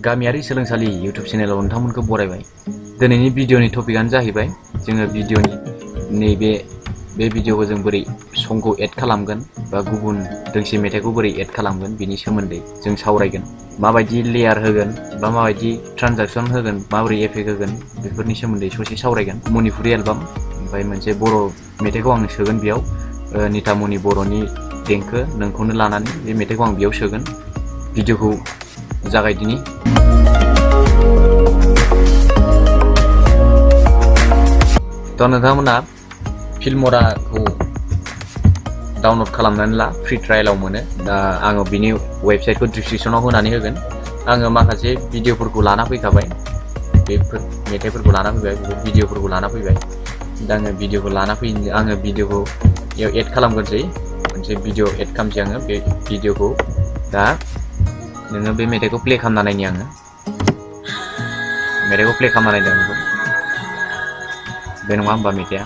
गामियारि सोलोंसालि YouTube चेनेलाव नोंथांमोनखौ बरायबाय। दिनैनि भिडिअनि टपिकआनो जाहैबाय जोङो भिडिअनि नैबे भिडिअखौ जों बोरै संखौ एड खालामगोन बा गुबुन दोंसे मेथाइखौ बोरै एड खालामगोन बिनि सोमोन्दै जों सावरायगोन। माबायदि लेयार होगोन बा माबायदि ट्रान्जेक्सन होगोन, माबोरै इफेक्ट होगोन बेफोरनि सोमोन्दै ससे सावरायगोन। मणिपुरि एलबाम ओमफ्राय मोनसे बर' मेथाइखौ आं सोगोन बेयाव, नितामनि बर'नि देंखो नोंखौनो लानानै बे मेथाइखौ आं बेयाव सोगोन। भिडिअखौ जागायदिनि। थ' नोंथांमोना फिल्मराखौ डाउनलड खालामनानै ला, फ्रि ट्रायलाव मोनो। दा आङो बिनि वेबसाइटखौ डिसक्रिपसनाव होनानै होगोन। आङो माखासे भिडिअफोरखौ लाना फैखाबाय, बेफोर मेथाइफोरखौ लाना फैबाय, बेफोर भिडिअफोरखौ लाना फैबाय। दा आङो भिडिअखौ लाना फैनो, आङो भिडिअखौ बेयाव एड खालामग्रोसै। मोनसे भिडिअ एड खालामसै आङो। बे भिडिअखौ दा नोङो बे मेथाइखौ प्ले खालामना नायनि आङो। मेथाइखौ प्ले खालामना नायदों आंखौ। बे नङा होमबा मेथाइआ?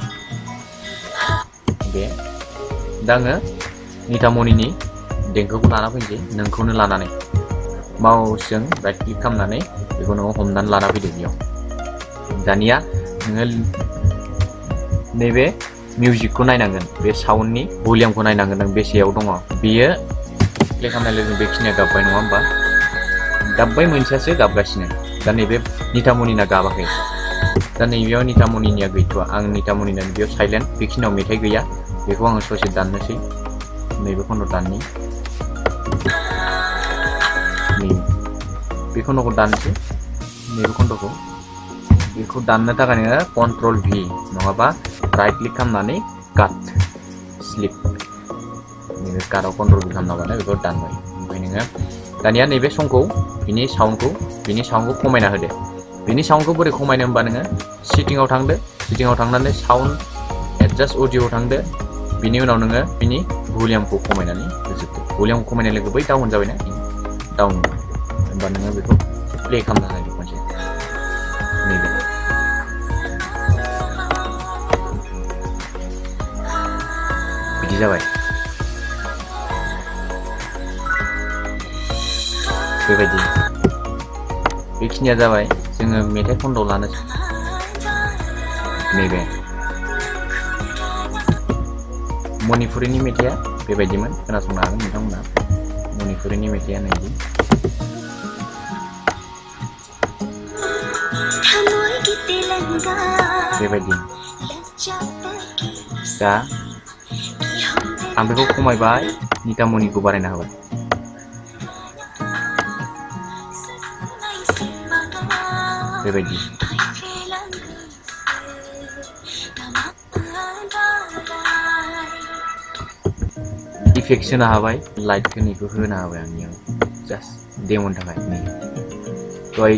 बे दा आङो नितामनिनि देंखोखौ लाना फैनोसै, नोंखौनो लानानै। माउसजों राइट क्लिक खालामनानै बेखौ नोङो हमनानै लाना फैदो बेयाव। दानिया नोङो नैबे मिउजिकखौ नायनांगोन, बे साउन्डनि भलिउमखौ नायनांगोन नों बेसेयाव दङ। बेयो प्ले खालामनाय लोगो बेखिनिया गाबबाय नङा होमबा? गाबबाय, मोनसेयासो गाबगासिनो। दा नैबे नितामनिना गाबाखै। दा नैबेयाव नितामनिनिया गैथ'वा। आं नितामनिना बेयाव साइलेन्ट, बेखिनियाव मेथाइ गैया। बेखौ आङो ससे दाननोसै। नैबे खन्द दाननि, बे खन्दखौ दाननोसै। नैबे खन्दखौ, बेखौ दाननो थाखाय नोङो कन्ट्रल भि नङाबा राइट क्लिक खालामनानै काट स्लिप, नैबे काटआव कन्ट्रल भि खालामनाबानो बेखौ दानबाय। ओमफ्राय नोङो दानिया नैबे संखौ, बिनि साउन्डखौ खमायना होदो। बिनि साउन्डखौ बोरै खमायनो होमबा नोङो सेटिंआव थांदो, सेटिंआव थांनानै साउन्ड एडजास्ट अडिअ'आव थांदो। बिनि उनाव नोङो बिनि भलिउमखौ खमायनानै होजोबदो। भलिउमखौ खमायनाय लोगो बै डाउन जाबायना, डाउन होमबा नोङो बेखौ प्ले खालामना नायदो खनसे। नैबे बिदि जाबाय। बेबायदि बेखिनिया जाबाय। जोङो मेथाइ खन्द लानोसै। नैबे मणिपुरिनि मेथाइआ बेबायदिमोन, खोनासंनो हागोन नोंथांमोना। मणिपुरिनि मेथाइआ नैदि बेबायदि। दा आं बेखौ खमायबाय, नितामनिखौ बारायना होबाय। बेबायदि इफेक्ट होनो हाबाय, लाइटखौ नैखौ होनो हाबाय आंनियाव जास्ट डेम'नि थाखाय। नै दहाय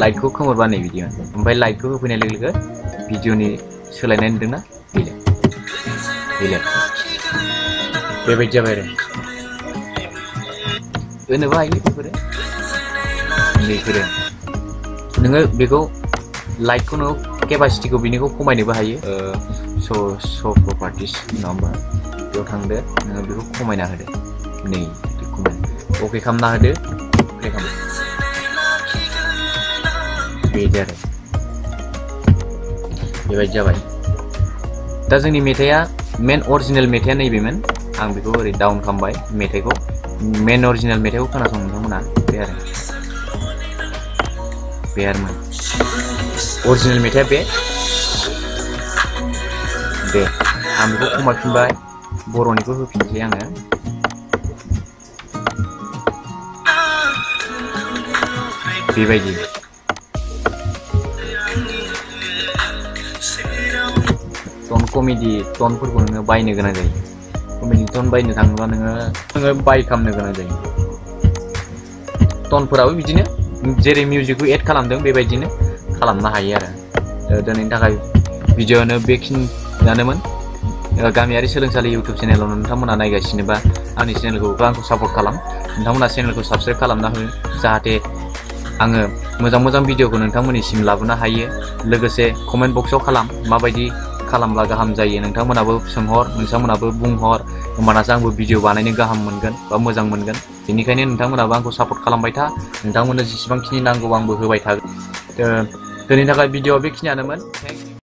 लाइटखौ खोमोरबा नै बिदिमोन, ओमफ्राय लाइटखौ होफैनाय लोगो लोगो भिडिअनि सोलायनाय नुदोंना? गैला बेबायदि जाबाय आरो। होनोबो हायो बेफोरो नैफोरो। नोङो बेखौ लाइटखौ नोङो केपासिटिखौ बिनिखौ खमायनोबो हायो। श' प्रपार्टिस नङा होमबा? बेयाव थांदो, नोङो बेखौ खमायना होदो। नै अके खालामना होदो, प्ले खालाम। बेबायदि आरो, बेबायदि जाबाय। दा जोंनि मेथाइआ, मेन अरिजिनेल मेथाइआ नैबेमोन। आं बेखौ ओरै डाउन खालामबाय मेथाइखौ। मेन अरिजिनेल मेथाइखौ खोनासं नोंथांमोना। बे आरोमोन अरिजिनेल मेथाइआ बे। आं बेखौ खमायफिनबाय, बर'निखौ होफिनसै आङो। बेबायदि कमेडि टनफोरखौ नोङो बायनो गोनां जायो। कमेडि टन बायनो थाङोबा नोङो बाय खालामनो गोनां जायो। टनफोराबो बिदिनो जेरै मिउजिकखौ एड खालामदों बेबायदिनो खालामनो हायो आरो। दिनैनि थाखाय भिडिअ'आनो बेखिनियानोमोन। गामियारि सोलोंसालि इउटुब चेनेलाव नोंथांमोना नायगासिनोबा आंनि चेनेलखौ आंखौ सापर्ट खालाम। नोंथांमोना चेनेलखौ साबस्क्राइब खालामना हो, जाहाथे आङो मोजां भिडिअ'खौ नोंथांमोननिसिम लाबोनो हायो। लोगोसे कमेन्ट बक्सआव माबायदि खालामब्ला गाहाम जायो नोंथांमोनाबो सोंहर, नोंथांमोनाबो बुंहर। होमबानासो आंबो भिडिअ बानायनो गाहाम मोनगोन बा मोजां मोनगोन। बेनिखायनो नोंथांमोनाबो आंखौ सापर्ट खालामबाय था। नोंथांमोननो जेसेबांखिनि नांगौ आंबो होबाय थागोन। दिनैनि थाखाय भिडिअ' बेखिनियानोमोन। Thank you.